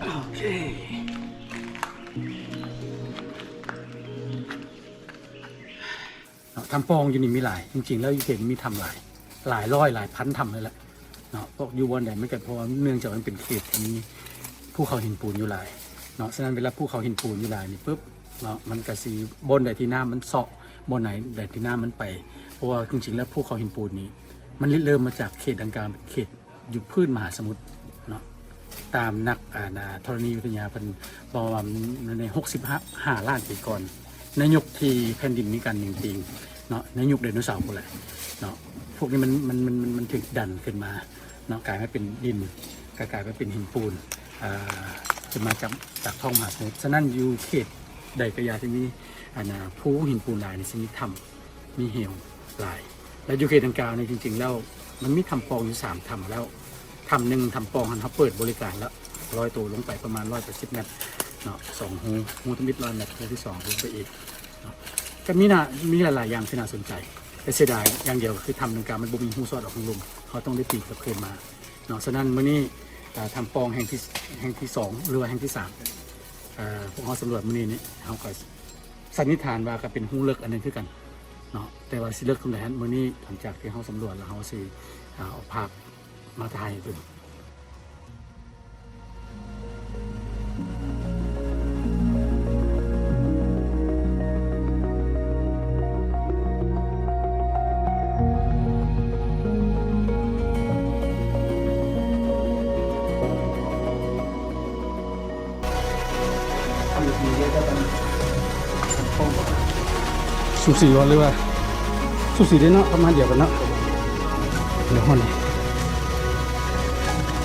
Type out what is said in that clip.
ໂອເຄ ເນາະ ຖ້ຳປ່ອງຢູ່ນີ້ມີຫຼາຍ ຈິງໆແລ້ວຢູ່ເຂດມີຖ້ຳຫຼາຍ ຫຼາຍຮ້ອຍຫຼາຍພັນຖ້ຳເລີຍແຫຼະເນາະ. ພວກຢູ່ບ່ອນໃດມັນກໍ ເພາະວ່າເນື່ອງຈາກມັນເປັນເຂດທີ່ມີພູເຂົາຫີນປູນຢູ່ຫຼາຍເນາະ. ສະນັ້ນເວລາພູເຂົາຫີນປູນຢູ່ຫຼາຍນີ້ປຶບເນາະ ມັນກໍຊິ ບ່ອນໃດທີ່ນ້ຳມັນເຊາະ ບ່ອນໃດທີ່ນ້ຳມັນໄປ ເພາະວ່າຈິງໆແລ້ວພູເຂົາຫີນປູນນີ້ ມັນລິເລີ່ມມາຈາກເຂດດັ່ງກ່າວ ເປັນເຂດ ຢູ່ພື້ນມະຫາສະໝຸດເນາະ. ຕາມນັກ ອາ ນາ ທໍລະນີວິທະຍາເພິ່ນບອກວ່າ ໃນຫົກສິບຫ້າລ້ານປີກ່ອນ ໃນຍຸກທີ່ແຜ່ນດິນມີການເໜັງຕີງເນາະ ໃນຍຸກໄດໂນເສົາພຸ້ນແຫຼະເນາະ ພວກນີ້ມັນ ມັນ ມັນ ມັນ ມັນຖືກດັນຂຶ້ນມາເນາະ ກາຍມາເປັນດິນ ກາຍ ກາຍມາເປັນຫີນປູນ ອາ ຂຶ້ນມາຈາກ ຈາກທ້ອງມະຫາສະໝຸດ. ສະນັ້ນຢູ່ເຂດໃດກໍຢ່າທີ່ມີ ອາ ນາ ພູຫີນປູນຫຼາຍນີ້ ຊິມີຖ້ຳ ມີເຫວຫຼາຍ ແລະ ຢູ່ເຂດດັ່ງກ່າວນີ້ ຈິງໆແລ້ວມັນມີຖ້ຳປ່ອງຢູ່ສາມຖ້ຳແລ້ວ ຖ້ຳໜຶ່ງ ຖ້ຳປ່ອງຫັ້ນ ເຮົາເປີດບໍລິການແລ້ວ ລອຍໂຕລົງໄປປະມານຮ້ອຍແປດສິບແມັດເນາະ ສອງຮູ ຮູທຳອິດຮ້ອຍແມັດ ຮູທີສອງລົງໄປອີກເນາະ. ກໍມີໜ້າ ມີຫຼາຍໆຢ່າງທີ່ໜ້າສົນໃຈ ແຕ່ເສຍດາຍຢ່າງດຽວກໍຄືຖ້ຳດັ່ງກ່າວມັນບໍ່ມີຮູສອດອອກທາງລຸ່ມ ເຮົາຕ້ອງໄດ້ຕີກັບຄືນມາເນາະ. ສະນັ້ນມື້ນີ້ ອາ ຖ້ຳປ່ອງແຫ່ງທີ ແຫ່ງທີສອງ ຫຼືວ່າແຫ່ງທີສາມ ອາ ພວກເຮົາສຳຫຼວດມື້ນີ້ນີ້ ເຮົາກໍ ສັນນິຖານວ່າກໍເປັນຮູເລິກອັນໜຶ່ງຄືກັນເນາະ ແຕ່ວ່າຊິເລິກສ່ຳໃດຫັ້ນ ມື້ນີ້ຫຼັງຈາກທີ່ເຮົາສຳຫຼວດແລ້ວ ເຮົາຊິ ອາ ເອົາພາບມາຖ່າຍໃຫ້ເບິ່ງ. ສູສີບໍ່ ຫຼືວ່າສູສີເດ້ເນາະ ປະມານດຽວກັນເນາະ. ດຽວຮອດນີ້